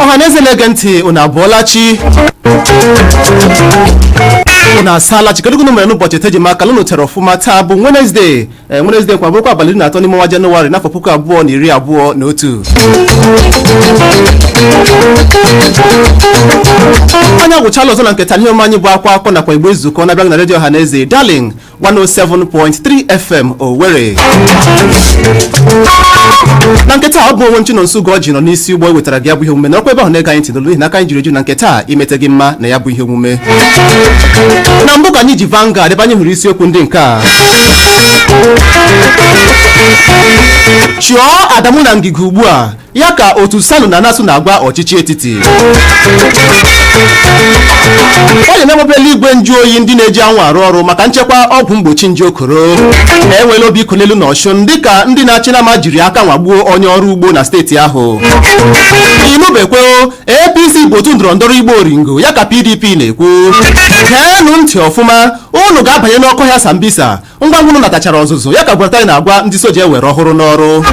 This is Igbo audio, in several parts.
Ọhaneze na-ege ntị, unu abụọla chi, unu asaala chi. Kedu mere n'ụbọchị teji maka unu tere ọfụma? Taa bụ Wenezdee, Wenezdee kwa bụrụkwa abalị 13 n'ime ọnwa Jenụwarị n'afọ 2021. Anyị agwụchala ọzọ na nketa ihe ọma anyị bụ akwa akọ nakwa igbe nzukọ na-abịa na redio Ọhaneze Darling 107.3 FM Owerri. Na nketa ọ bụ onwe nchi nọ nso Ugoji nọ n'isi ụgbọ wetara gị ya bụ ihe omume n'ọkwa ebe ahụ na-ege anyị ntị n'olu, n'ihi na aka anyị jiri eju na nketa imete gị mma na ya bụ ihe omume. Na mbụ ka anyị ji Vanguard, ebe anyị hụrụ isiokwu ndị nke a: chụọ Adamu na ngige ugbu a, ya ka otu Sanu na Nasu na-agwa ọchịchị etiti. Onye na-enwebela igwe nju oyi ndị na-eji anwụ arụ ọrụ maka nchekwa ọgwụ mgbochi nje okoro. Enweela obi iko n'elu na Ọshụn dịka ndị na-achị nama jiri aka nwagbuo onye ọrụ ugbo na steeti ahụ. Inubekwe, APC bụ otu ndọrọndọrọ igbo oringo, ya ka PDP na-ekwu. Geenụ ntị ọfụma, unu ga-abanye n'ọkụ ọhịa Sambisa ngwa ngwa unu natachara ọzụzụ, ya ka Buratai na-agwa ndị soja ewere ọhụrụ n'ọrụ.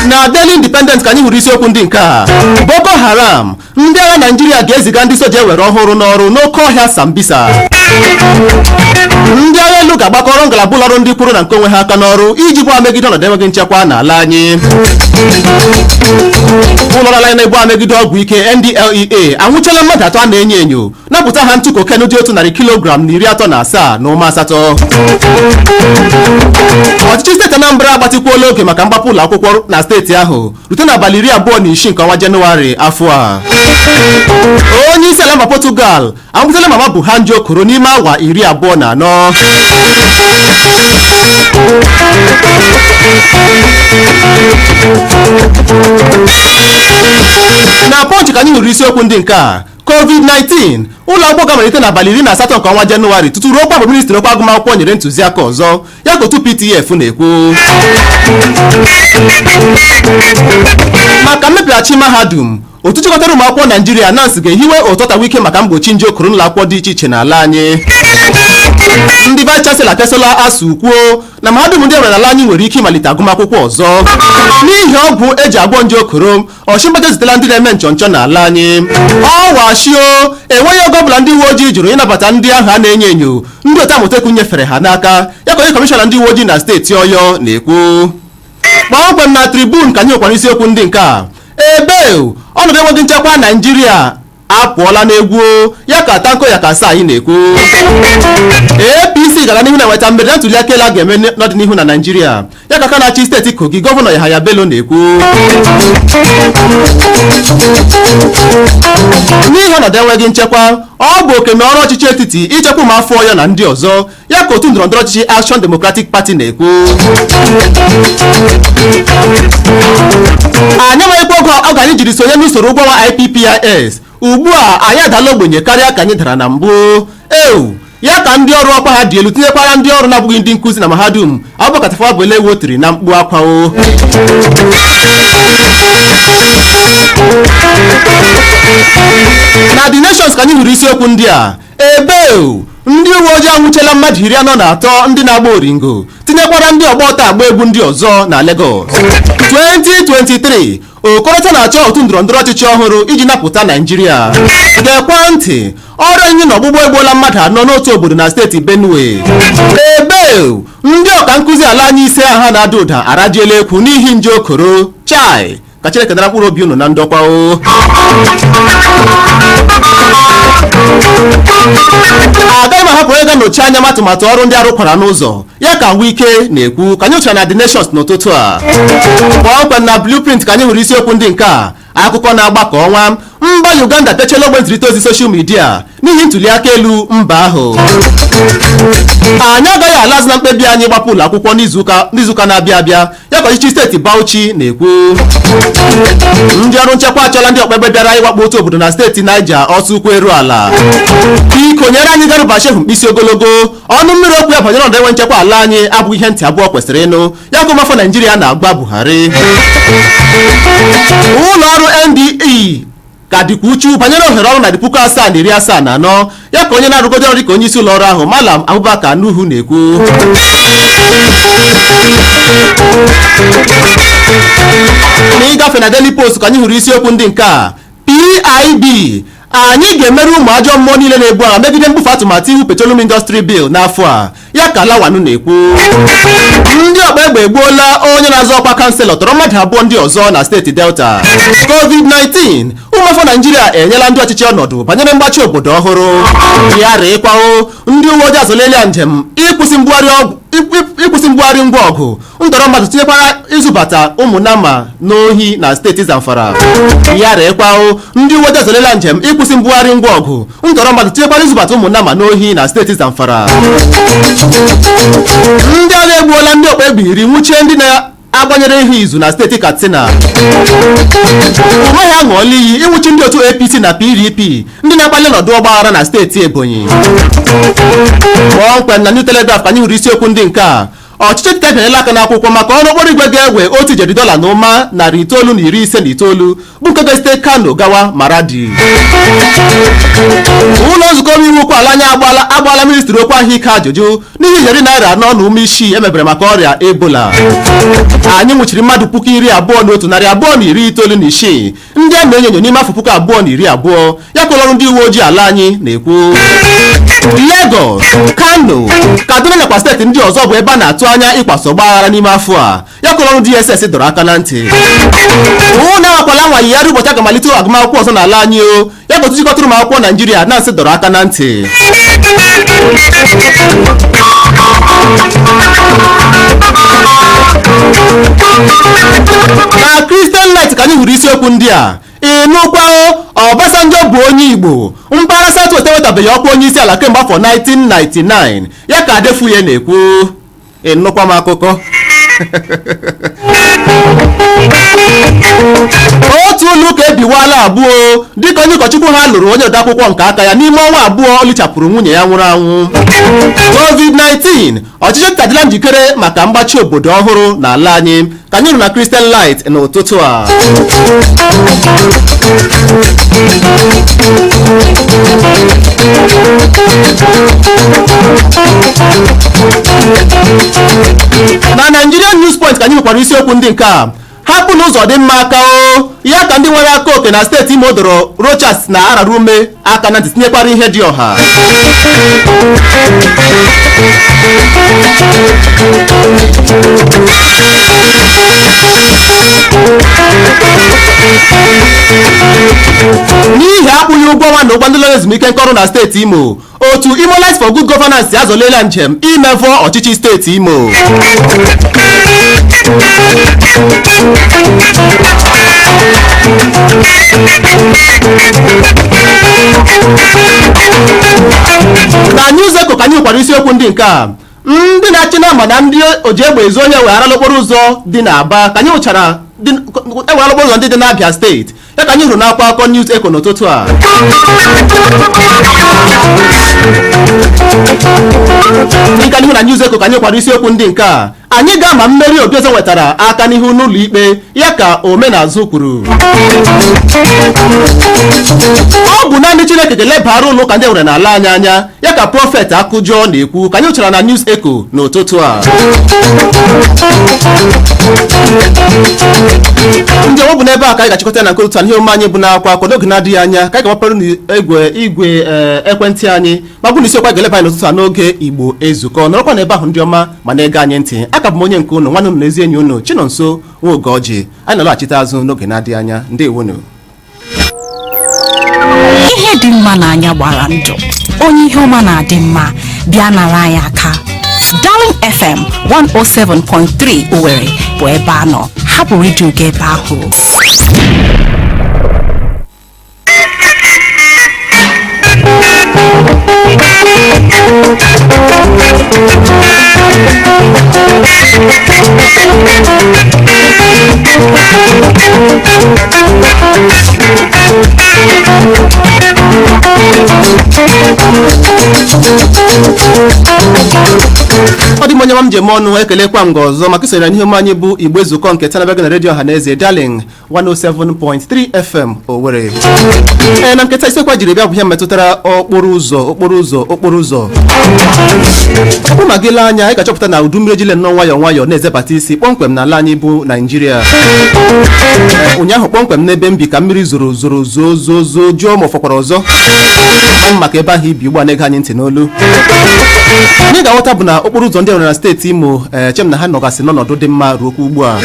Na Daily Independent ka anyị hụrụ isiokwu ndị nke a: Boko Haram, ndị agha Naijiria ga-eziga ndị soja ewere ọhụrụ n'ọrụ n'oke ọhịa Sambisa. Ndị agha elu ga-agbakọrọ ngalaba ụlọọrụ ndị kwuru na nke onwe ha aka n'ọrụ iji gba megide ọnọdụ enweghị nchekwa n'ala anyị. Ụlọọrụ ala anyị na-ebu amegide ọgwụ ike NDLEA anwụchiela mmadụ atọ a na-enyo enyo napụta ha ntụ koken dị 137.8 kilogram. Ọchịchị steeti Anambra agbatịkwuola oge maka mgbapụ ụlọ akwụkwọ na steeti ahụ rute n'abalị 26 nke ọnwa Jenụwarị afọ a. Onye isi ala mba Portugal anwụtela mama Buhari Okoro n'ime awa 24. Na Punch ka anyị hụrụ isiokwu ndị nke a: COVID-19, ụlọ akwụkwọ ga-amalite n'abalị 18 nke ọnwa Jenụwarị tutu ruo kwa bụ ministri okwu agụmakwụkwọ nyere ntụziaka ọzọ, ya ka otu PTF na-ekwu. Maka mmepeghachi mahadum, otu chịkọtara ụmụ akwụkwọ Naijiria NANS ga-ehiwe ụtọtawa ike maka mgbochi nje okoro n'ụlọ akwụkwọ dị iche iche n'ala anyị. Ndị vice chancellor akesala ASUU kwuo na mahadum ndị enwere n'ala anyị nwere ike ịmalite agụmakwụkwọ ọzọ. N'ihi ọgwụ eji agwọ nje okoro, Ọchịmbaja zitela ndị na-eme nchọnchọ n'ala anyị. Ọwashio, enweghị oge ọbụla ndị uwe ojii jụrụ ịnabata ndị ahụ a na-enyo enyo ndị otu Amotekun nyefere ha n'aka, ya ka onye kọmishọna ndị uwe ojii na steeti Ọyọ na-ekwu. Kpọmkwem na Tribune ka anyị nwekwara isiokwu ndị nke a: ebe ọnọdụ enweghị nchekwa Naijiria apụọla n'egwu, ya ka Tanko Yakasai na-ekwu. APC gara n'ihu na-enweta mmeri na ntuli aka elu a ga-eme n'ọdịnihu na Naijiria, ya ka aka na-achị steeti Kogi, gọvanọ Yahaya Bello na-ekwu. N'ihi ọnọdụ enweghị nchekwa, ọ bụ oke na ọrụ ọchịchị etiti ichekwa ụmụafọ ya na ndị ọzọ, ya ka otu ndọrọndọrọ ọchịchị Action Democratic Party na-ekwu. Anyị enweghịkwa oge oge anyị jiri sonye n'usoro ụgwọ ọnwa IPPIS. Ugbu a anyị adala ogbenye karịa ka anyị dara na mbụ ewu, ya ka ndị ọrụ ọkwa ha dị elu tinyekwara ndị ọrụ na-abụghị ndị nkụzi na mahadum Abubakar Tafawa Balewa tiri na mkpu akwa o. Na The Nations ka anyị hụrụ isiokwu ndị a: ebe ndị uwe ojii anwụchiela mmadụ 43 ndị na-agba oringo tinyekwara ndị ọgba ọtọ agba egwu ndị ọzọ na Lagos. 2023 Okorocha na-achọ otu ndọrọndọrọ ọchịchị ọhụrụ iji napụta Naijiria. Gekwa ntị, ọrịa enyi na ọgbụgbọ egbuola mmadụ 4 n'otu obodo na steeti Benue. Ebe ndị ọka nkụzi ala anyị ise aha na-ada ụda arajiela ekwu n'ihi nje okoro. Chai, ka Chineke nara mkpụrụ obi unu na ndokwa o. Agaghị m ahapụ onye ga-anọchi anya m atụmatụ ọrụ ndị arụkwara n'ụzọ ya, ka Wike na-ekwu. Ka anyị hụchara na The Nations n'ụtụtụ a. Kpọmkwem na Blueprint ka anyị hụrụ isiokwu ndị nke a. Akụkọ na-agbakọ ọnwa: mba Uganda pechela ogbe nzirịta ozi social media n'ihi ntuli aka elu mba ahụ. Anyị agaghị alazụ na mkpebi anyị gbapụ ụlọ akwụkwọ n'izuụka na-abịa abịa, ya ka ọchịchị steeti Bauchi na-ekwu. Ndị ọrụ nchekwa achọla ndị ọkpekpe bịara ịwakpo otu obodo na steeti Niger ọsọ ụkwụ eru ala. Biko nyere anyị Garba Shehu mkpịsị ogologo. Ọnụ mmiri okwu ya banyere ọnọdụ enwe nchekwa ala anyị abụghị ihe ntị abụọ kwesịrị ịnụ, ya ka ụmụafọ Naijiria na-agba Buhari. Ụlọ ọrụ NDE ka dịkwa uchu banyere ohere ọrụ 774,000, ya ka onye na-arụgodo ọrụ dịka onye isi ụlọ ọrụ ahụ, Malam Abubakar Nuhu, na-ekwu. Na ịgafe na Daily Post ka anyị hụrụ isiokwu ndị nke a. PIB: anyị ga-emeri ụmụ ajọ mmụọ niile na-ebu agha megide mbufe atụmatụ iwu Petroleum Industry Bill n'afọ a, ya ka Lawanụ na-ekwu. Ndị ọkpa egbe egbuola onye na-azọ ọkwa kanselọ, tọrọ mmadụ abụọ ndị ọzọ na steeti Delta. COVID-19: ụmụafọ Naijiria enyela ndị ọchịchị ọnọdụ banyere mgbachi obodo ọhụrụ ya. Rịịkwao, ndị uwe ojii azọlelia njem ịkwụsị mbugharị ngwa ọgụ, ntọrọ mmadụ, tinyekwara ịzụbata ụmụ nama n'ohi na steeti Zamfara. Ya rịịkwao, ndị uwe ojii azọlela njem ịkwụsị mbugharị ngwa ọgụ, ntọrọ mmadụ, tinyekwara ịzụbata ụmụ nama n'ohi na steeti Zamfara. Ndị agha egbuola ndị ọkpa egbe 10, nwụchie ndị na-agbanyere ihe izu na steeti Katsina. Onwe ha aṅụọla iyi ịnwụchi ndị otu APC na PDP ndị na-akpali ọnọdụ ọgbaghara na steeti Ebonyi. Kpọmkwem na New Telegraph ka anyị hụrụ isiokwu ndị nke a. Ọchịchị etiti ebinyela aka n'akwụkwọ maka ọrụ okporo igwe ga-ewe otu ijeri dọla na ụma 959, bụ nke ga-esite Kano gawa Maradi. Ụlọ nzukọ omeiwu ukwu ala anyị agbaala ministri okwu ahụike ajụjụ n'ihi ijeri naira 4.6 emebere maka ọrịa Ebola. Anyị nwụchiri mmadụ 21,296 ndị a na-enyo enyo n'ime afọ 2020, ya ka ụlọọrụ ndị uwe ojii ala anyị na-ekwu. Lagos, Kano, Kaduna nakwa steeti ndị ọzọ bụ ebe a na-atụ anya ịkwaso ọgbaghara n'ime afọ a, ya ka ụlọọrụ DSS dọrọ aka na ntị. Ụnụ awakwala nwa yigharị ụbọchị a ga-amalite agụmakwụkwọ ọzọ n'ala anyị o, ya ka otu jikọtara ụmụ akwụkwọ Naijiria na nsị dọrọ aka na ntị. Na Christian Light ka anyị hụrụ isiokwu ndị a. Ịnụkwa, Obasanjo bụ onye Igbo, mpaghara South West enwetabeghị ọkwa onye isi ala kemgbe afọ 1999, ya ka Adefuye na-ekwu. Ịnụkwa m akụkọ. Otu ụlọ ụka ebiwala abụọ dịka onye ụkọchukwu ha lụrụ onye odeakwụkwọ nke aka ya n'ime ọnwa 2 ọ lichapụrụ nwunye ya nwụrụ anwụ. COVID-19: ọchịchị etiti njikere maka mgbachi obodo ọhụrụ n'ala anyị, ka anyị hụrụ na Christian Light n'ụtụtụ a. Na Nigerian News Point ka anyị nwekwara isiokwu ndị nke a. Hapụ n'ụzọ dị mma aka o, ya ka ndị nwere aka oke na steeti Imo dọrọ Rochas na Ararume aka na ntị, tinyekwara ihe dị ọha. N'ihi akwụghị ụgwọ ọnwa na ụgwọ ndị lọrọ ezumike nka ọrụ na steeti Imo, otu Imolites for Good Governance azọliela njem imevọ ọchịchị steeti Imo. Na News Echo ka anyị nwekwara isiokwu ndị nke a. Ndị na-achị na ama na ndị oji egbe ezu onye wegharala okporo ụzọ dị n'Aba ka anyị hụchara ewegharala okporo ụzọ ndị dị n'Abia steeti, ya ka anyị hụrụ n'akwụkwọ akụkọ News Echo n'ụtụtụ a. N'ịga n'ihu na News Echo ka anyị kwara isiokwu ndị nke a: anyị ga-ama mmeri Obieze nwetara aka n'ihu n'ụlọ ikpe ya, ka Omenazụ kwuru. Ọ bụ naanị Chineke ga-elebara ụlọ ụka ndị nwere n'ala anyị anya, ya ka Prophet Akụjọ na-ekwu, ka anyị hụchara na News Echo n'ụtụtụ a. Ndị ọgbọ bụ n'ebe a ka anyị ga-achịkọta ya na nke ụtụtụ a. Ihe omume anyị bụ n'akwa akwa n'oge na-adịghị anya ka anyị ga-agbapere igwe igwe ekwentị anyị ma bụ na isiokwu anyị ga-eleba anyị n'ụtụtụ a n'oge Igbo Ezukọ. Nọrọkwa n'ebe ahụ, ndị ọma, ma na-ege anyị ntị. Aka bụ m onye nke unu, nwanne unu na ezi enyi unu, Chinonso Nwogeọjị. Anyị na-alọghachite azụ n'oge na-adịghị anya. Ndewonu. Ihe dị mma n'anya gbara ndụ. Onye ihe ọma na-adị mma, bịa nara anyị aka. Darling FM 107.3 Owerri bụ ebe a nọ. Hapụ redio gị ebe ahụ. Ọ dị m onye ma m ji eme ọnụ. Ekelekwa m gị ọzọ maka isonyere n'ihe omume anyị bụ Igbo Ezukọ nke taa na-abịa gị na redio ọha na eze Darling 107.3 FM Owerri. Ee, na nketa isiokwu jiri bịa bụ ihe metụtara okporo ụzọ, okporo ụzọ, okporo ụzọ. Ọ bụrụ ma gị lee anya, ị ga-achọpụta na udu mmiri ejile nnọọ nwayọọ nwayọọ na-ezebata isi kpọmkwem n'ala anyị bụ Naijiria. Ee, ụnyaahụ kpọmkwem n'ebe m bi ka mmiri zoro zoro zoo zoo zoo jụọ ma ọ fọkwara ọzọ maka ebe ahụ ibi ugbu a na-ege anyị ntị n'olu. Anyị ga-aghọta bụ na okporo ụzọ ndị e nwere na steeti Imo, ee, chem na ha nọgasị n'ọnọdụ dị mma ruo ugbu a.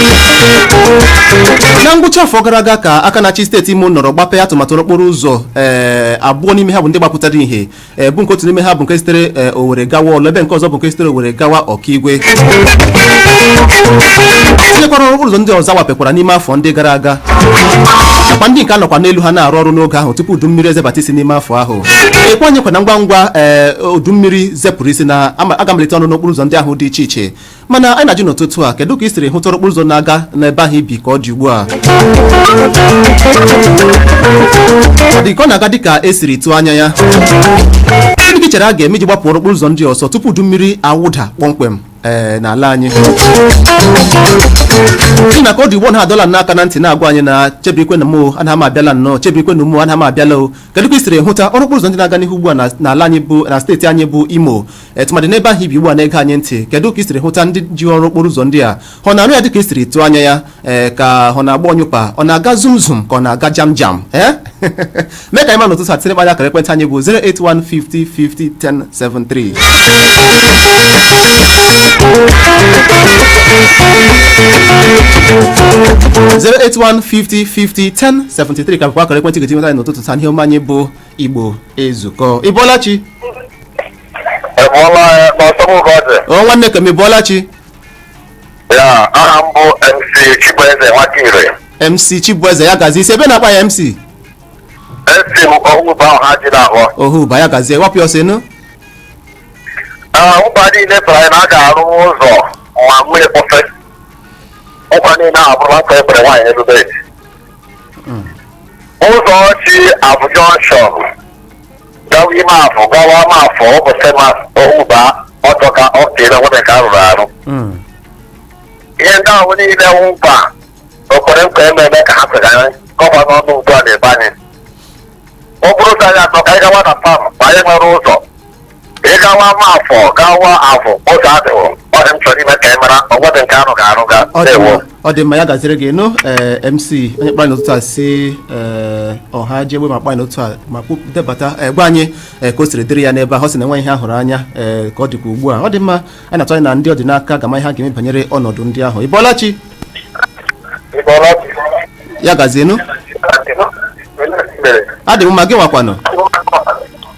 Na ngwụcha afọ gara aga ka aka na-achị steeti Imo nọrọ gbapee atụmatụ n'okporo ụzọ, ee, abụọ n'ime ha bụ ndị gbapụtara ihe, ee, bụ nke otu n'ime ha bụ nke sitere, ee, Owerri gawa Ọlụ, ebe nke ọzọ bụ nke sitere Owerri gawa Ọkigwe, tinyekwara ụzọ ndị ọzọ wapekwara n'ime afọ ndị gara aga, nakwa ndị nke a nọkwa n'elu ha na-arụ ọrụ n'oge ahụ tupu udu mmiri ezebata isi n'ime afọ ahụ. Ekwe anyị kwa na ngwa ngwa, ee, udu mmiri zepụrụ isi na aga malite ọrụ n'okporo ụzọ ndị ahụ dị iche iche. Mana anyị na-ajụ n'ụtụtụ a, kedu ka ị siri hụtara okporo ụzọ na-aga n'ebe ahụ ibi ka ọ dị ugbu a? Ọ dị ka ọ na-aga dịka esiri tụọ anya ya? Gịnị ka ị chere a ga-eme iji gbapụ okporo ụzọ ndị ọzọ tupu udu mmiri awụda kpọmkwem, ee, n'ala anyị? N'ihi na ka ọ dị ugbu a, na adọla n'aka na ntị na-agwa anyị na chebirikwe na mụ anaghị m abịala nnọọ, chebirikwe na mụ anaghị m abịala o. Kedu ka ị siri hụta ọrụ okporo ụzọ ndị na-aga n'ihu ugbu a n'ala anyị bụ na steeti anyị bụ Imo, tụmadị n'ebe ahụ ibi ugbu a na-ege anyị ntị? Kedu ka ị siri hụta ndị ji ọrụ okporo ụzọ ndị a? Ọ na-arụ ya dịka esiri tụọ anya ya, ee, ka ọ na-agba ọnyụkpa, ọ na-aga zum zum, ka ọ na-aga jam jam? Ee, mee ka anyị mara n'ụtụtụ a. Tinye kpanya akara ekwentị anyị bụ 081 50 50 1073. 081 50 50 1073 ka bụkwa akara ekwentị ga-eji nweta anyị n'ụtụtụ taa n'ihe ọma anyị bụ Igbo Ezukọ. Ị bọọla chi? Ebụọla ya n'ọsọmụgọdị. O nwanne kem, ị bọọla chi? Ya, aha m bụ MC Chibueze Nwakire. MC Chibueze, ya gazie. Isi ebe na-akpa ya, MC? Esi m ọhụụ ahụ ha ji na-ahụ. Ohu ba, ya gazie. Wapụ ya ọsọ enu. Ụkwa niile tara anyị na a ga-arụ ụzọ ma mmiri kwụsị. Ụkwa niile ahụ abụrụla nkwa ekwere nwaanyị Elizabeth. Ụzọ chi Abụ Junction gawa ime afọ gawa ama afọ ụbọchị ma ọhụba ọtọka ọkere nwere ka arụrụ arụ. Ihe ndị ahụ niile wụ nkwa okwere nkwa ememe ka ha kwere anyị gọvanọ ọnụ ugbu a na-ebe anyị. Ọ bụrụ ụzọ anyị atọ ka anyị gawa na farm ma anyị nwere ụzọ ịgawa ama afọ gawa afọ, ụzọ adịghị. Ọ dị m chọrọ ime ka ị mara onwedị nke arụ ga-arụ ga. Ọ dị Ndewo. mma, ọ dị mma, ya gaziri gị nụ. Ee, MC onye kpara n'ụtụtụ a si, ee, ọha ji egbe ma kpaa n'ụtụtụ a ma kwu debata, ee, gwa anyị, ee, ka o siri dịrị ya n'ebe ahụ. Ọ sị na enweghị ihe a hụrụ anya, ee, ka ọ dịkwa ugbu a. Ọ dị mma, anyị na-atụ anya na ndị ọ dị n'aka ga-ama ihe a ga-eme banyere ọnọdụ ndị ahụ. Ị bọọla chi? Ya gazienụ. Adị m mma, gị nwakwanụ?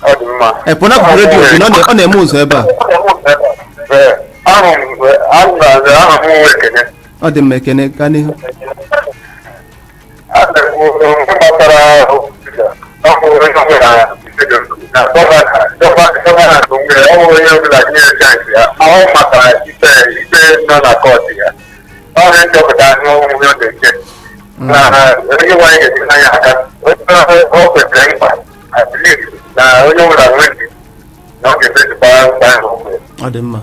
Ọ dị mma. Ee, pụọ n'akụkụ redio gị na ọ na-eme ụzọ ebe a. Ee, ahụ m ahụ m nwe Ekene. Ọ dị mma, Ekene, gaa n'ihu. A na-ekwu ihe gbasara ọ bụ onye ọbụla na gọvanọ nwere ọ bụ onye ọbụla nyere chance ya ahụ maka ikpe ikpe nọ na court ya. Ọ bụ nchọpụta ihe omume ọ na-eche na onye nwaanyị ga-esi n'anya aka o kwesịrị mkpa at least na onye ọbụla nwere na ọ ga-emezukwa mkpa ahụ o nwere. Ọ dị mma,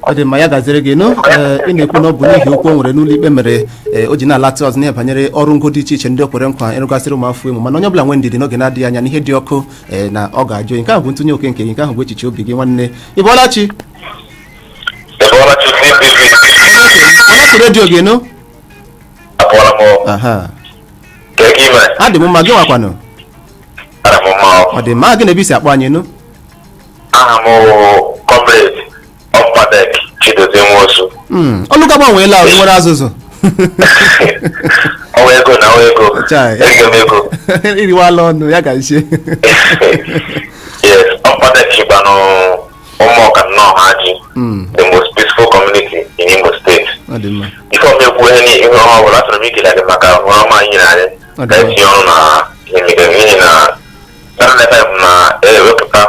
ọ dị mma. Ya gaziri gị nụ. Ee, ị na-ekwu na ọ bụ n'ihi okwu o nwere n'ụlọ ikpe mere o ji na-alatụ azụ n'ihe banyere ọrụ ngo dị iche iche ndị o kwere nkwa ịrụgasịrị ụmụafọ Imo. Mana onye ọbụla nwee ndidi, n'oge na-adịghị anya n'ihe dị ọkụ na ọ ga-ajụ oyi. Nke ahụ bụ ntụnye oke nke gị, nke ahụ bụ echiche obi gị. Nwanne, ị bọọla chi? Ebọọla chi, CPP. Onye tụrụ redio gị nụ? Apụọla m. Aha. Ka ime. Adị m mma, gị nwakwanụ? Ana m mma. Ọ dị mma. Gị na ebe isi akpọ anyị nụ? Aha m wụ Comrade Ọmpadek Chidozie Nwosu. Olu gị agbanweela o, ị nwere azụzụ? Ọwa ego na ọwa ego. Chai. Erigo m ego. Iriwala ọnụ ya gazie. Yes, Ọmpadek chịkwanụ Ụmụọka nnọọ ha ji, the most peaceful community in Imo State. Ọ dị mma. Ife ọma ekwu ihe n'ihe ọma ọbụla, achọrọ m ikele gị maka ọrụ ọma anyị nyere anyị Ọ dị ka mma. etinye ọnụ na ihe n'ihi na Channel FM na-ewepụta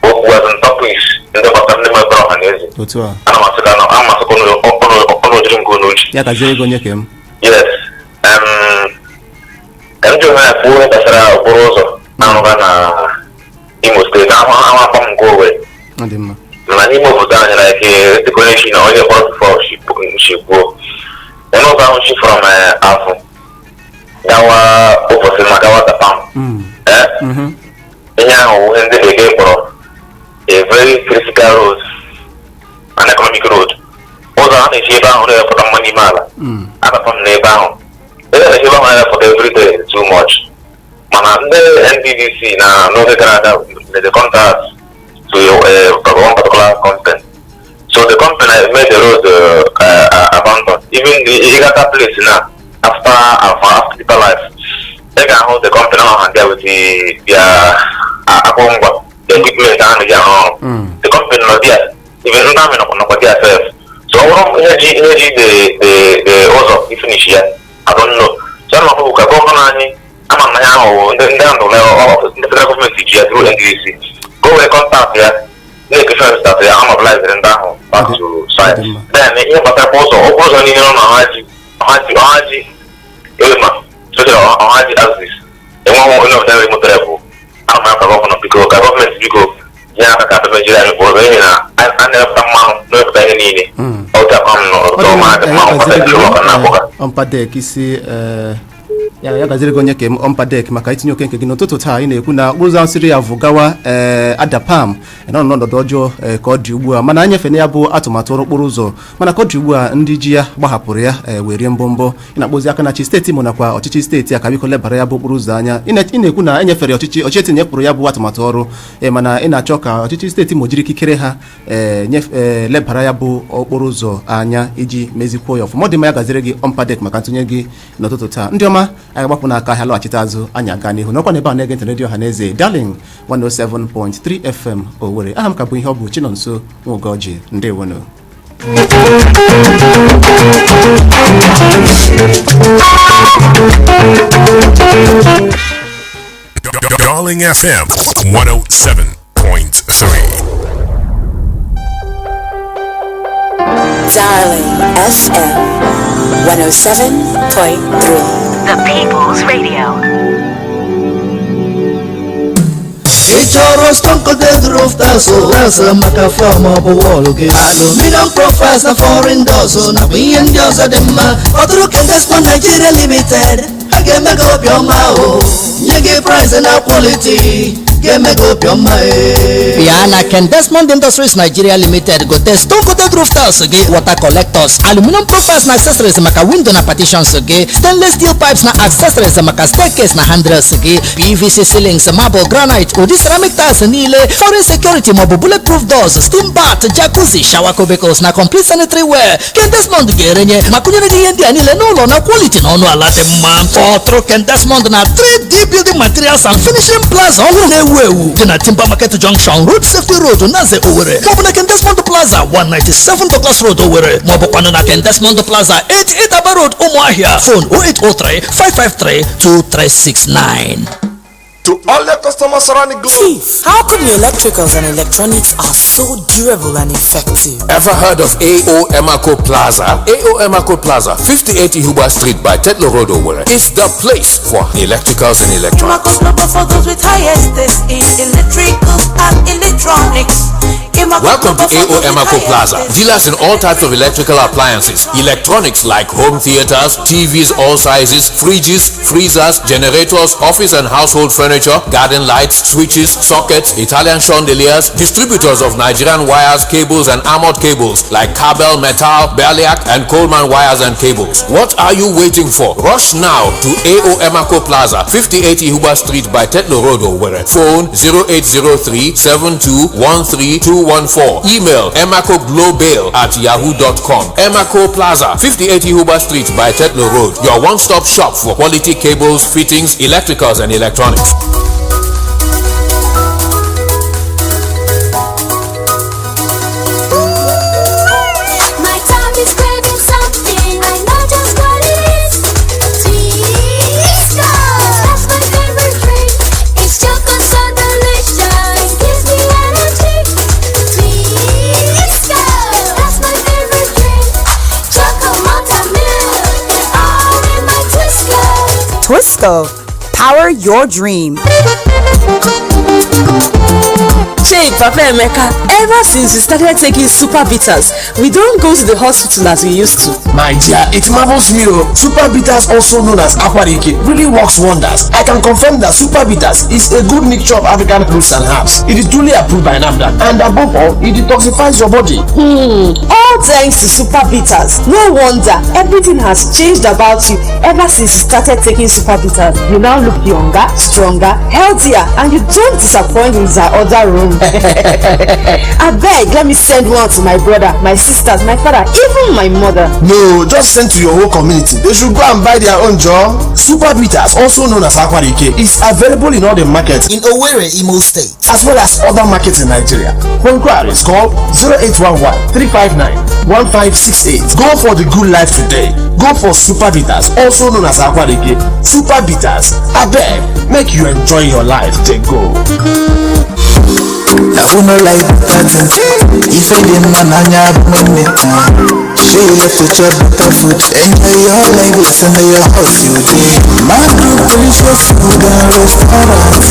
okwu as in topics ndị gbasara ndị mepere ọha na eze. Otu a. Ana m asị ka ana m asịkwa ụnụ jiri nke unu uche. Ya gaziere gị, onye ke m. Yes. Ka m ji onwe ya kwuo ihe gbasara okporo ụzọ arụga na Imo Steeti ahụ ahụ akpa m nke Owerri. Ọ dị mma. Mana n'ime obodo anyị, like dịka onye si na onye kpọrọ before si kwuo, onye ụzọ ahụ si from Afụ gawa ụbọchị ma gawa Tapam, eh, ihe ahụ wụ ihe ndị bekee kpọrọ a very critical road, an economic road. Ụzọ a na-esi ebe ahụ na-ewepụta mmanụ ime ala. Adapa m n'ebe ahụ, ebe a na-esi ebe ahụ na-ewepụta everyday too much. Mana ndị NDDC na n'oge gara aga made the contract to one particular company, so the company made the road abandoned. Even the Igata place now, after Deeper Life, ị ga-ahụ the company ahụ ha there with their akụrụngwa, the equipment ahụ ji arụ ọrụ. The company nọ there, even ndị amị nọkwa there sef. So ọ bụrụ ihe ji the ụzọ ifinish ya, I don't know. So ana m ahụ ka gọvanọ anyị ama m na ya ahụ ndị ahụ ndị federal gọọmenti ji ya through NDDC ka o were contact ya na-ekesa start ya amabiliziri ndị ahụ back to site. Then ihe gbasara ụzọ, okporo ụzọ niile nọ na Ọhaji, Ọhaji, Ọhaji Ewema, especially Ọhaji axis, enweghị onye ọbụla nwere moto bụ. Ana m aka gọvanọ, biko, ka gọọmenti biko nye aka ka mejiri anyị okporo ụzọ, n'ihi na a na-ewepụta mmanụ, na-ewepụta ihe niile. Ọ dị akwa m Ọ dị n'ọtọ mma. ma Ya mmanụ gaziri gị. kpata na akpọga. Ọmpadek isi ya gaziri gị, onye ke m Ọmpadek, maka itinye oke nke gị n'ụtụtụ taa. Ị na-ekwu na okporo ụzọ ahụ siri ya vụgawa Adapam nọ n'ọnọdụ ọjọọ ka ọ dị ugbu a, mana anyefena ya bụ atụmatụ ọrụ okporo ụzọ, mana ka ọ dị ugbu a ndị ji ya gbahapụrụ ya wee rie mbọmbọ. Ị na-akpọzi aka na chi steeti Imo nakwa ọchịchị steeti a ka biko lebara ya bụ okporo ụzọ anya. Ị na-ekwu na enyefere ọchịchị etinyepụrụ ya bụ atụmatụ ọrụ mana ị na-achọ ka ọchịchị steeti Imo jiri ikikere ha lebara ya bụ okporo ụzọ anya iji mezikwuo ya ọfụma. Ọ dị mma, ya gaziri gị, Ọmpadek, maka ntụnye gị n'ụtụtụ taa. Ndị ọma, anyị gbapụ n'aka ahịa, lọghachite azụ, anyị aga n'ihu n'ọkwa n'ebe a na-ege ntị redio ọha na eze Darling 107.3 FM Owerri. Aha m ka bụ ihe ọ bụ Chinonso Nwogoji. Ndewonu. Darling FM 107.3. Darling FM 107.3. The People's Radio. Ị chọrọ stone coated roof tiles, tiles maka floor ma ọ bụ wall gị, aluminium profiles na foreign doors nakwa ihe ndị ọzọ dị mma, kpọtụrụ Kendesmond Nigeria Limited. Ha ga-eme gị obiọma o, nye gị price na quality ga-eme gị obiọma e. Bịa na Ken Desmond Industries Nigeria Limited gote stone coated roof tiles gị, water collectors, aluminum profiles na accessories maka window na partitions gị, stainless steel pipes na accessories maka staircase na handrails gị, PVC ceilings, marble, granite, ụdị ceramic tiles niile, foreign security maọbụ bulletproof doors, steam bath, jacuzzi, shower cubicles na complete sanitary ware. Ken Desmond ga-erenye ma kụnyere gị ihe ndị a niile n'ụlọ na quality na ọnụ ala dị mma. Kpọtụrụ Ken Desmond na 3D Building Materials and Finishing Plaza ọhụrụ na-ewu ewu dị na Timber Market Junction, Road Safety Road, Naze, Owerri, maọbụ na Ken Desmond Plaza, 197 Douglas Road, Owerri, maọbụkwanụ na Ken Desmond Plaza, 88 Aba Road, Ụmụahịa. Phone 0803 553 2369. To all the customers around the globe. Chief, how come your electricals and electronics are so durable and effective? Ever heard of AO Emako Plaza? AO Emako Plaza, 58 Ihuba Street by Tetlow Road, Owerri, is the place for electricals and electronics. Global for those with highest taste in electricals and electronics. Welcome to AO Emako Plaza, dealers in all types of electrical appliances, electronics like home theaters, TVs all sizes, fridges, freezers, generators, office and household furniture, garden lights, switches, sockets, Italian chandeliers, distributors of Nigerian wires, cables and armored cables like Cabel, Metal, Berliak and Coleman wires and cables. What are you waiting for? Rush now to AO Emako Plaza, 58 Ihuba Street by Tetlo Road, Owerri. Phone 0803 7213 214. Email emacoglobal@yahoo.com. Emaco Plaza, 58 Ihuba Street by Tetlo Road. Your one-stop shop for quality cables, fittings, electricals and electronics. My tummy's craving something, I know just what it is. Twisco! That's my favorite drink. It's chocolate so delicious, gives me energy. Twisco! That's my favorite drink. Chocolate malted milk, it's all in my Twisco. Twisco, power your dream. Chey, Papa Emeka, ever since you started taking Super Bitters, we don't go to the hospital as we used to. My dear, it marvels me oh. Super Bitters, also known as Aquarike, really works wonders. I can confirm that Super Bitters is a good mixture of African roots and herbs. It is duly approved by NAFDAC, and above all, it detoxifies your body. All thanks to Super Bitters. No wonder everything has changed about you ever since you started taking Super Bitters. You now look younger, stronger, healthier, and you don't disappoint with our other room. Abeg, let me send one to my brother, my sisters, my father, even my mother. No, just send to your whole community. They should go and buy their own job. Super Bitters, also known as Aquarike, is available in all the markets in Owerri, Imo State, as well as other markets in Nigeria. For inquiries, call 0811 359 1568. Go for the good life today. Go for Super Bitters, also known as Aquarike. Super Bitters, abeg, make you enjoy your life. They go. Na who no like better thing? Ife dị mma n'anya bụ nwanne. Shey you love to chop better food. Enjoy your life with your house you dey. Mangrove delicious food and restaurant.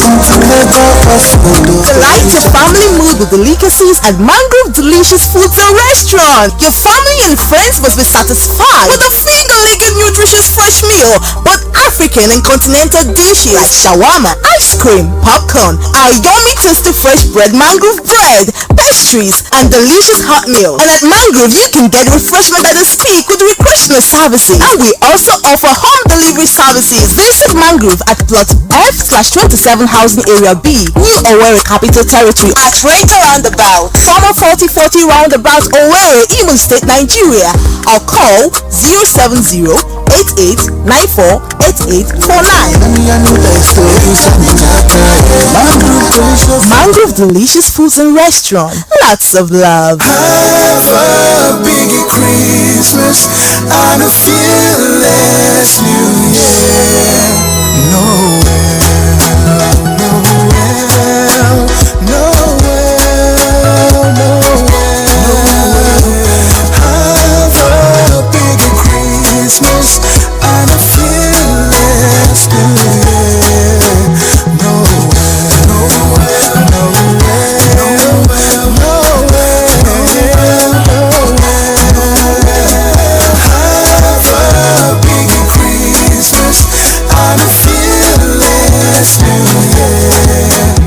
Continental fast food. Delight your family mood with delicacies at Mangrove Delicious Foods and Restaurant. Your family and friends must be satisfied with a finger-licking nutritious fresh meal, both African and continental dishes like shawarma, ice cream, popcorn, our yummy tasty fresh bread, mangrove bread, pastries, and delicious hot meal. And at Mangrove, you can get refreshment by the speak with recreational services. And we also offer home delivery services. Visit Mangrove at plot F/27 Housing Area B, New Owerri Capital Territory, at Ranger Roundabout, former 4040 Roundabout, Owerri, Imo State, Nigeria, or call 070 8894 8849. Mangrove Delicious Foods and Restaurant. Lots of love. Have a big Christmas and a fearless New Year. Noel, Noel, Noel, Noel. Have a big Christmas and a fearless New Year. Noel, Noel, Noel, Noel, Noel. Have a big Christmas and a fearless New Year.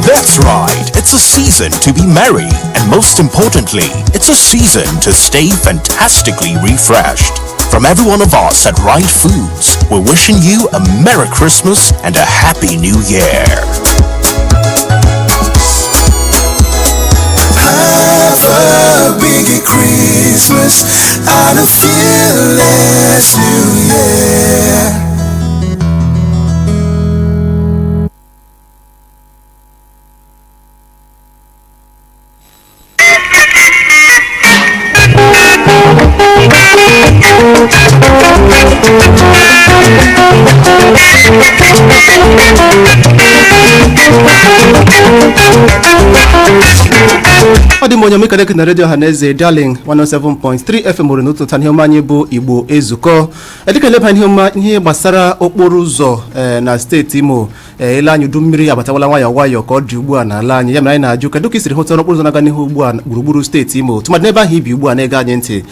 That's right. It's a season to be merry. And most importantly, it's a season to stay fantastically refreshed. From every one of us at Right Foods, we're wishing you a Merry Christmas and a Happy New Year. Have a big Christmas and a fearless New Year. Ọ dị m onye omekadek na redio Ọhaneze Darling 107.3 FM nwere n'ụtụtụ taa. Ihe ọma anyị bụ Igbo Ezukọ, dịka eleba ihe ọma ihe gbasara okporo ụzọ na steeti Imo. Ele anyị, udu mmiri abatawala nwayọọ nwayọọ ka ọ dị ugbu a n'ala anyị. Ya mere anyị na-ajụ, kedu ka i siri hụta okporo ụzọ na-aga n'ihu ugbu a gburugburu steeti Imo, tụmadị n'ebe ahụ ibi ugbu a na-ege anyị ntị?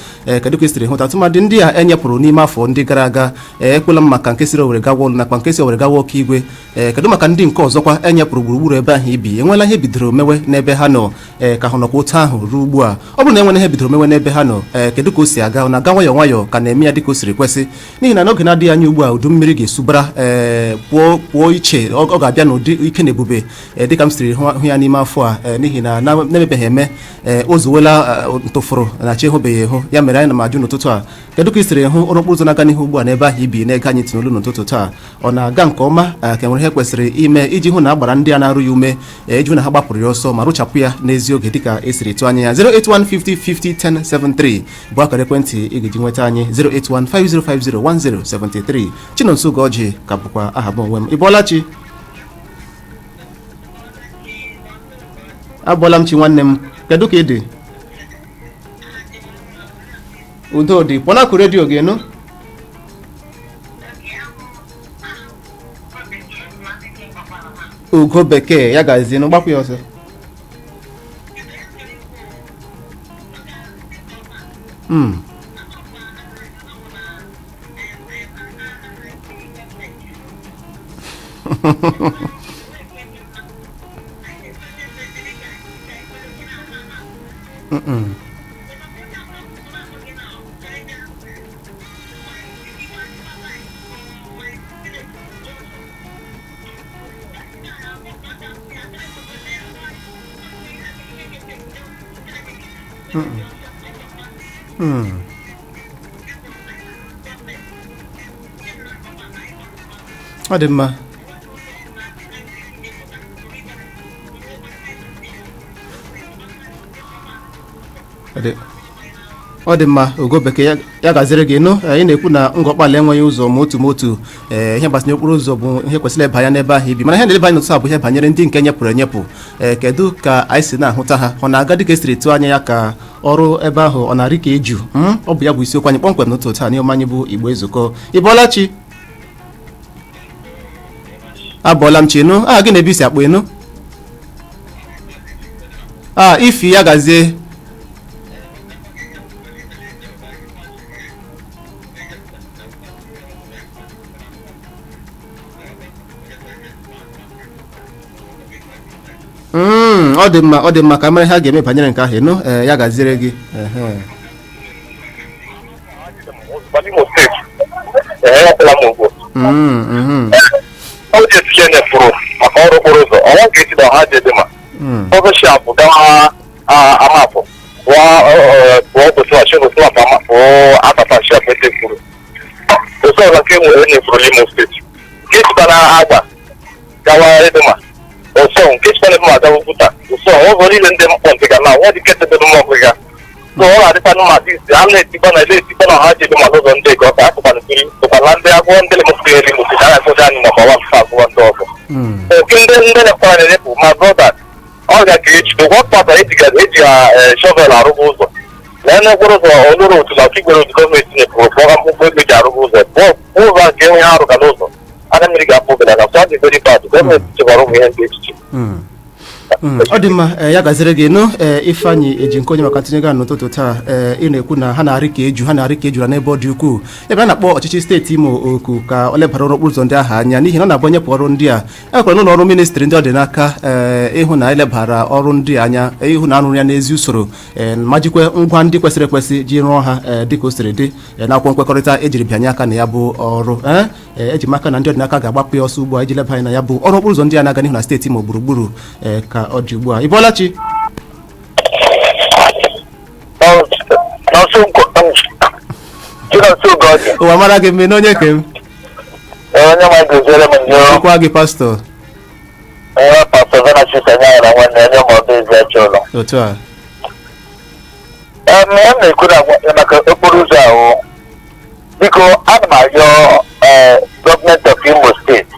Kedu ka i siri hụta, tụmadị ndị a enyepụrụ n'ime afọ ndị gara aga? Ekwela m maka nke siri Owere gawa Ọlụ nakwa nke si Owere gawa Ọkaigwe. Kedu maka ndị nke ọzọkwa enyepụrụ gburugburu ebe ahụ ibi? Enweela ihe bidoro mewe n'ebe ha nọ, ka ha nọkwa otu ahụ ruo ugbu a? Ọ bụrụ na enwere ihe bidoro mewe n'ebe ha nọ, kedu ka o si aga? Ọ na-aga nwayọọ nwayọọ ka na-eme ya dịka o siri kwesị? N'ihi na n'oge na-adịghị anya ugbu a, udu mmiri ga-esubara pụọ pụọ iche. Ọ ga-abịa n'ụdị ike na ebube, dịka m siri hụ ya n'ime afọ a, n'ihi na na-emebeghị eme, o zuwela ntụfụrụ na chi ehụbeghị ehụ. Ya mere anyị na m ajụ n'ụtụtụ a, kedu ka ị siri hụ ọrụ okporo ụzọ na-aga n'ihu ugbu a n'ebe ahụ ibi na-ege anyị ntị n'olu n'ụtụtụ taa? Ọ na-aga nke ọma, ka enwere ihe kwesịrị ime iji hụ na a gbara ndị a na-arụ ya ume, iji hụ na ha gbapụrụ ya ọsọ ma rụchapụ ya n'ezi oge dịka esiri tụọ anya ya? 08150501073 bụ akara ekwentị ị ga-eji nweta anyị, 08150501073. Chinonso Ugoji ka bụkwa aha m onwe m. Ị bọọla chi? Abọọla m chi, nwanne m. Kedu ka ị dị? Udo dị. Pụọ n'akụ redio gị nụ. Ugo Bekee, ya gazie nụ. Gbapụ ya ọsọ. Mm-mm. Mm-mm. Ọ dị mma. Ọ dị mma, Ugo Bekee, ya gaziri gị nụ. Ị na-ekwu na Ngọkpala enweghị ụzọ ma otu ma otu. Ihe gbasara okporo ụzọ bụ ihe kwesịrị ịba anya n'ebe ahụ ibi, mana ihe na-eleba anya n'ụtụtụ a bụ ihe banyere ndị nke nyepụrụ enyepụ. Kedu ka anyị si na-ahụta ha? Ọ na-aga dịka esiri tụọ anya ya, ka ọrụ ebe ahụ ọ na-arị ka eju? Ọ bụ ya bụ isiokwu anyị kpọmkwem n'ụtụtụ taa n'ihe anyị bụ Igbo Ezukọ. Ị bọọla chi? Abọọla m chi nụ. Aha gị na ebe isi akpọ ịnụ a? Ifi, ya gazie. Ọ dị mma, ọ dị mma. Ka mara ihe a ga-eme banyere nke ahụ ịnụ. Ya gaziere gị. Ehe. Imo Steeti, ee, ọbụla m ugbo ọ dị etinye nyefuru maka ọrụ okporo ụzọ ọnwa nke esi na ọha ji dị ma ọgọchi abụ gawa amapụ pụọ pụọ bụsụwachi bụsụwapụ amapụ abata shef etefuru ụzọ ọzọ nke nwere nyefuru n'Imo Steeti, nke sikwa na Agba gawa Edema ụsọ, nke sikwa na Edema gawa Oguta ụsọ. Ụzọ niile ndị mkpọ nke ga na nwa dị nke tebere m ọgụ ya so ọ na-adịkwa mma isi a na-etikwa na ele-etikwa na ọha ji dị ma n'ụzọ ndị ka ọ ka akụkwana mmiri tụkwala ndị agwọ ndị lemụsịrị elu Imo Steeti a na-akpọzi anyị nọmba 1 agwọ ndị ọzọ oke ndị lekwara na-elepụ ma brọda ọ ga ka eji ụgwọ kpatara eji shovel arụghị ụzọ na n'okporo ụzọ oloro otu na ọkaigbere otu gọọmenti nyepụrụ pụọ mkpụkpọ ego eji arụghị ụzọ pụọ ụzọ nke enweghị arụ ga n'ụzọ anya mmiri ga-apụ belata, so ọ dị very bad. Gọọmenti chekwara ụmụ ihe ndị echiche. Ọ dị mma. Ya gaziri gị nụ. Ifeanyị eji nke onye maka ntinye gaa n'ụtụtụ taa. Ị na-ekwu na ha na-arị ka eju, ha na-arị ka ejula n'ebe ọ dị ukwuu. Ebe a na-akpọ ọchịchị steeti Imo oku ka ọ lebara ọrụ okporo ụzọ ndị ahụ anya, n'ihi na ọ na-abụ nyepụ ọrụ ndị a e nwekwara n'ụlọ ọrụ ministri ndị ọ dị n'aka, ịhụ na elebara ọrụ ndị a anya, ịhụ na arụrụ ya n'ezi usoro, ma jikwe ngwa ndị kwesịrị ekwesị ji rụọ ha, dịka o siri dị n'akwụkwọ nkwekọrịta ejiri bịanye aka na ya bụ ọrụ. Eji m aka na ndị ọdịnaka ga-agbapụ ya ọsọ ugbu a iji leba anya na ya bụ ọrụ okporo ụzọ ndị a na-aga n'ihu na steeti Imo gburugburu, ka ọ dị ugbu a. Ị bọọla chi? Nọọsụ. Ụwa mara gị mme n'onye ke m. Onye ma goziere m njọ. Okwa gị, pastọ. Onye pastọ Venansius Anyara nwanne onye ma ọba ezi achọ ụlọ. Otu a. Em m na-ekwu na maka okporo ụzọ ahụ, biko, ana m arịọ gọọmenti of Imo Steeti,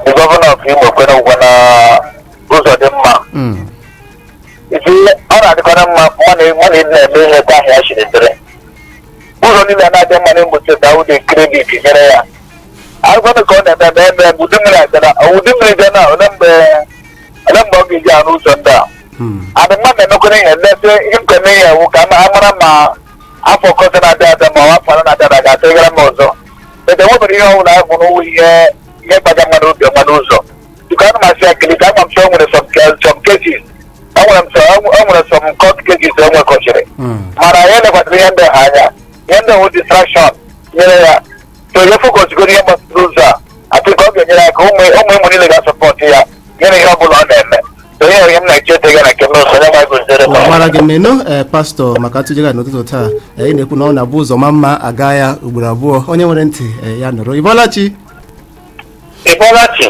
the governor of Imo kwere ụgwọ na ụzọ dị mma. Ọ na-adịkwana mma mmadụ ịdị na-eme ihe ka ahịa siri dịrị. Ụzọ niile na-adị mma n'Imo steeti ahụ dị kredit nyere ya. Agwanụ ka ọ na-eme eme eme ụdị mmiri abịala, ụdị mmiri bịa na ole mgbe ọ ga-eji arụ ụzọ ndị a. Adị mmadụ na-emekwana ihe nlete ihe m kweme ihe wụ ka a mara ma afọ ọkọta na-abịa abịa ma ọ afọ anọ na-abịa abịa ga-atụgara m ọzọ. Ede nwebere ihe ọbụla ahụ n'ụwa ihe ihe gbaga mmadụ obi ọma n'ụzọ. Biko ana m asị ya kelite ama m sọ o nwere some cases o nwere some court cases o nwekọchiri. Mana ya elekwasịrị ihe ndị ha anya, ihe ndị hụ distraction nyere ya. So ya focus goro ihe gbasara ụzọ a, atụ ka ọ ga-enyere aka ụmụ ụmụ niile ga-asọpọtụ ya nyere ihe ọbụla ọ na-eme. So ihe ihe m na-eche ya na nke m n'ụzọ ya ma gozere m. Gwara gị mmenụ pastọ maka ntụjega n'ụtụtụ taa. Ị na-ekwu na ọ na-abụ ụzọ ma mma aga ya ugboro abụọ. Onye nwere ntị ya nụrụ. Ịbọlachi. Ịbọlachi.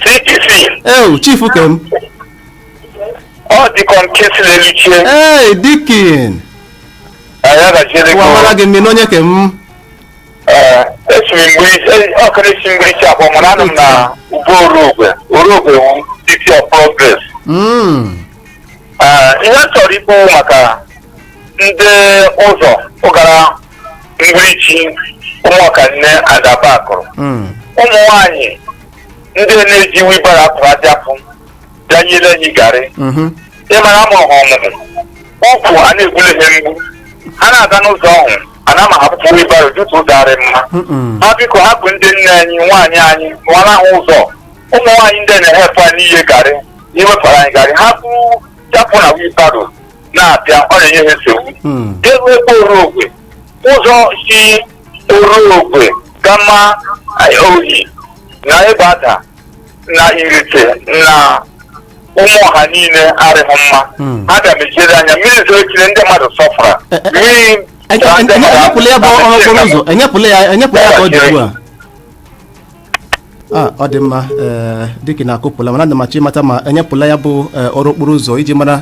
CTC. Ew, chief kem. Ọ dịkọ nke si n'eluchie. Ee, dikin. Gwara gị mmenụ onye kem. Esi mgbirichi akpọ mana anụ m na ugbo Orogwe. Orogwe wu City of Progress. Ihe m chọrọ ikwu maka ndị ụzọ ụgara mgbirichi ụmụọkanne adabakụrụ ụmụ nwanyị ndị na-eji wibara apụ ajapụ bịanyere anyị garị ịmara amụrụ ha ọmụmụ ụkwụ a na-egbule ha mgbu ha na-aga n'ụzọ ọhụ a na-ama hapụpụ wibaro dịka ụzọ arị mma. Ha biko hapụ ndị nne anyị nwaanyị anyị nwara ha ụzọ. Ụmụ nwaanyị ndị na-ehepụ anyị n'ihe garị iwepụrụ anyị garị ha bụrụ chapụ na wibaro na-abịa ọ na-enye ha nsogbu. Elu ebe Orogwe ụzọ si Orogwe gama oyi na Ịbada na Irite na ụmụ ọha niile arịghị mma. Ha bịa mechiere anya mmiri zoro echire ndị mmadụ sọfara mmiri. Enyepụla ya bụ ọrụ okporo ụzọ, enyepụla ya ka ọ dị ugbu a. Ọ dị mma dịka na-akụpụla mana ana m achọ ịmata ma enyepụla ya bụ ọrụ okporo ụzọ iji mara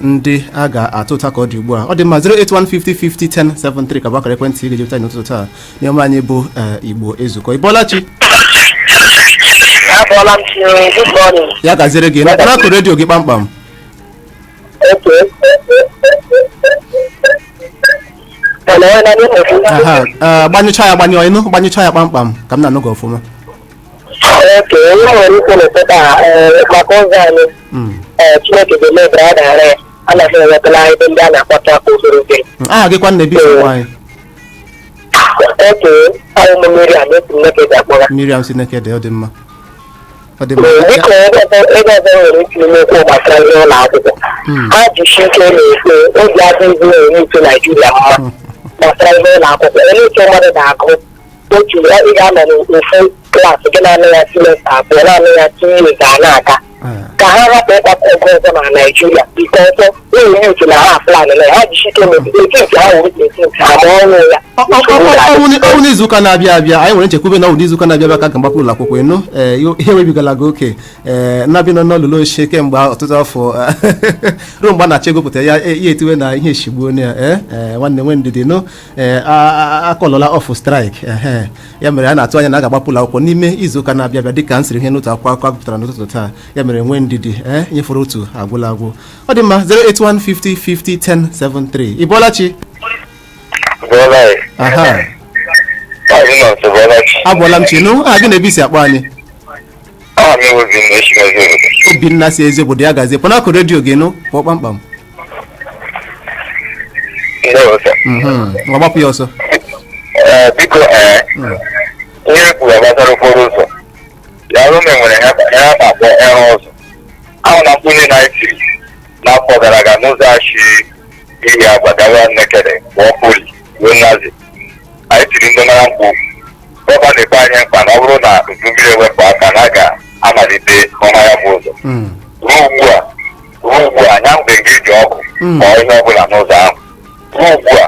ndị a ga-atụ ụta ka ọ dị ugbu a. Ọ dị mma. 08150501073 ka bụ akara ekwentị ị ga-ejepụta n'ụtụtụ taa n'ime anyị bụ Igbo Ezukọ. Ịbọlachi. Ya gaziere gị na akụ redio gị kpamkpam. Gbanyụcha ya gbanyụọ ịnụ gbanyụcha ya kpamkpam ka m na-anụ gị ọfụma. Oke, ihe nwere ikwu n'ụtụtụ a maka ụzọ anyị Chineke ga-eme ebere a ga-ara ya anaghị enwetala ebe ndị a na-akpata aka obere obere. Aha gị kwa nna ebi anyị. Oke, ahụ m Miriam esi Nneke akpọga. Miriam si Nneke dị, ọ dị mma. Ọ dị mma. Biko ebe ọzọ nwere itinye n'okwu gbasara ihe ụlọ akwụkwọ. Ha jishi ike na-ekwe obi adịghị nwere ike Naijiria mma gbasara ihe ụlọ akwụkwọ. Onye ike mmadụ na-agụ otu ị ga-anọ n'ofu klaasị gị naanị ya simesta abụọ naanị ya tinye ga na-aga ka ha rapụ ịkpata ego ọzọ na Naijiria ike ọzọ na-enye uche na ha plan na ha jisike etiti ha wuru etiti ha ma ọnwụ ya. Ọnwụ n'izuụka na-abịa abịa anyị nwere nchekwube na ọnwụ n'izuụka na-abịa abịa ka a ga-agbapụ ụlọ akwụkwọ enu ihe webigala gị oke na-abịa nọ n'olulu ochie kemgbe ọtụtụ afọ ruo mgbe a na-achọ egopụta ya ya etiwe na ihe eshigbuo ya. Nwanne nwe ndidi nụ akọlọla ọfụ straik ya mere a na-atụ anya na a ga-agbapụ ụlọ akwụkwọ n'ime izuụka na-abịa abịa dịka nsiri ihe n'otu akwụkwọ akụkọ agụpụtara n'ụtụtụ taa. Ya mere nwee ndidi nyefere otu agwụla agwụ. Ọ dị mma. 08150501073. Ịbọlachi. Abụọla m chi nụ. Aha gị na-ebe isi akpọ anyị. Obinna si ezi obodo ya gazie pụnakụ redio gị nụ pụọ kpamkpam. Gbapụ ya ọsọ. Biko ihe kwuru gbasara okporo ụzọ ya rume nwere ihe a na-akpọ ịrụ ụzọ ahụ na mkpunye na-etiri n'afọ gara aga n'ụzọ achị iri agwa gawa Nnekere pụọ poli ruo Nnazi. Anyị tiri ndị mara mkpu gọvanọ ekpe anyị mkpa na ọ bụrụ na udu mmiri ewepụ aka na a ga-amalite ọma ya bụ ụzọ. Ruo ugbu a anya mgbe gị ji ọkụ ma ihe ọ bụla n'ụzọ ahụ. Ruo ugbu a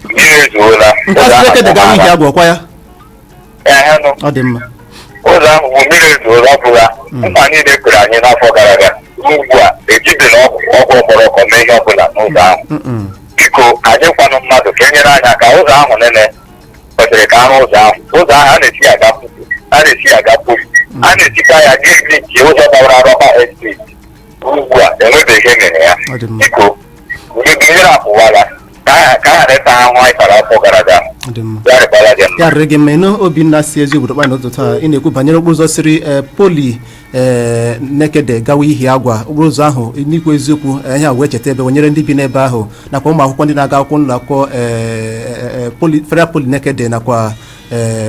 mmiri ezuola. Ụzọ ahụ bụ mmiri ezuola ọbụla mkpa niile kwere anyị n'afọ gara aga. Ruo ugbu a ejibela ọgwụ ọkpọrọkọ mee ihe ọbụla n'ụzọ ahụ. Biko anyị kwanụ mmadụ ka e nyere anyị aka ụzọ ahụ nene kwesịrị ka arụ ụzọ ahụ. Ụzọ ahụ a na-esi aga puku a na-esi aga poli a na-esikwa ya gịrị nke ụzọ gbawara rọba esteti. Ugbu a enwebeghị ihe mere ya. Ya rịrị gị mma. Ịnụ, Obinna si ezi obodo kpa n'ụtụtụ taa, ị na-ekwu banyere okporo ụzọ siri Poli Nekede gawa Ihi Agwa. Okporo ụzọ ahụ, n'ikwu eziokwu, ihe a wee cheta ebe nyere ndị bi n'ebe ahụ nakwa ụmụ akwụkwọ ndị na-aga akwụkwọ n'ụlọ akwụkwọ Federal Poly Nekede nakwa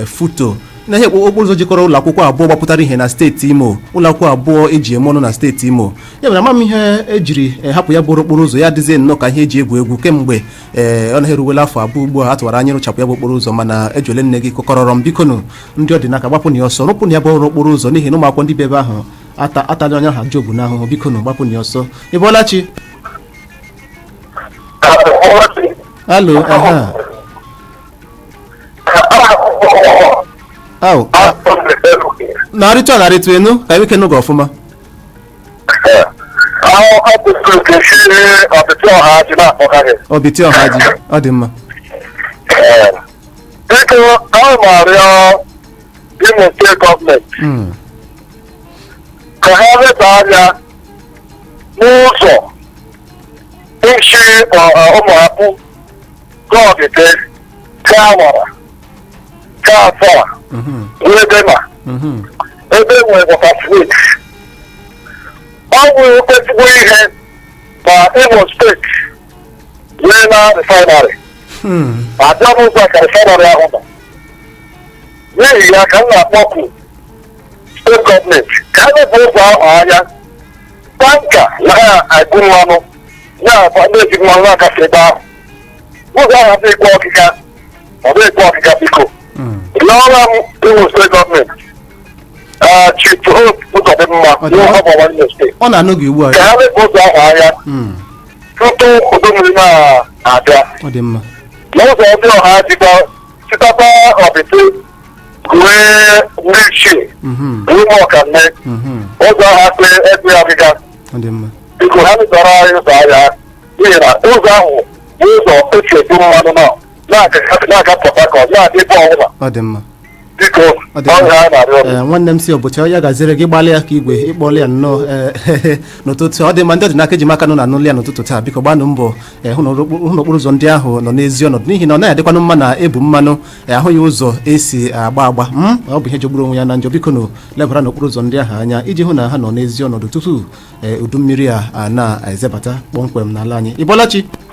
FUTO na ihe okporo ụzọ jikọrọ ụlọ akwụkwọ abụọ gbapụtara ihe na steeti Imo, ụlọ akwụkwọ abụọ eji eme ọnụ na steeti Imo. Ya mere, ama m ihe ejiri hapụ ya bụrụ okporo ụzọ ya adịzie nnọọ ka ihe eji egwu egwu kemgbe ọ naghị eruwela afọ 2 ugbu a atụwara anya ịrụchapụ ya bụ okporo ụzọ, mana ejule nne gị kọkọrọrọ m. Bikonu, ndị ọ dị n'aka, gbapụ na ya ọsọ, rụpụ na ya bụ ọrụ okporo ụzọ, n'ihi na ụmụ akwụkwọ ndị bi ebe ahụ atala onye aha Job n'ahụhụ. Bikonu, gbapụ na ya ọsọ. Ị bọọla chi? Alo, ehe. Aw, narịtụ a narịtụ enu ka ike n'oge ọfụma. Ọbiti ọha ji ọ dị mma. Biko, ana m arịọ Imo Steeti gọọmenti ka ha leba anya n'ụzọ nchi ụmụapụ gọọgide gaa wara gaa asaa ruo ebe ma ebe nwere water. Ọ bụ ezigbo ihe ma Imo Steeti wee na refinery abịa n'ụzọ ka refinery ahụ nọ. N'ihi ya ka m na-akpọku steeti gọọmenti ka ha lepụ ụzọ ahụ anya. Tanker na-agụ mmanụ na-eji mmanụ na-agafe ebe ahụ. Ụzọ ahụ adịghịkwa ọkịka, ọ dịghịkwa ọkịka. Biko, rịọrọ m Imo Steeti gọọmenti, Chief Hope Uzodimma, n'ụlọ Imo Steeti, Ọ na-anụ gị ugbu a. ka ha lepụ ụzọ ahụ anya tupu udu mmiri na-abịa. Ọ dị mma. N'ụzọ ndị ọha jikọ chịkọta ọbịtị rue ndị ichie ruo ọkanne, ụzọ ha sị ebe ọgịga. Ọ dị mma. Biko, ha lụtara anyị ụzọ ahịa, n'ihi na ụzọ ahụ bụ ụzọ esi ebu mmanụ nọ na-aga Port Harcourt, na-aga ebe ọbụla. Ọ dị mma. Biko, Ọ dị mma. ọhịa a na-arịọ. Ee, nwanne m si ọbụcha ya gaziri gị. Gbalịa ka igwe ịkpọla ya nnọọ n'ụtụtụ. Ọ dị mma. Ndị ọdịnaka eji maka nọ na anụlụ ya n'ụtụtụ taa, biko gbanụ mbọ hụ na okporo ụzọ ndị ahụ nọ n'ezi ọnọdụ, n'ihi na ọ naghị adịkwanụ mma na ebu mmanụ ahụghị ụzọ esi agba agba. Ọ bụ ihe jọgburu onwe ya na njọ. Biko nụ, lebara n'okporo ụzọ ndị ahụ anya iji hụ na ha nọ n'ezi ọnọdụ tupu udu mmiri a na-ezebata kpọmkwem n'ala anyị. Ị bọọla chi?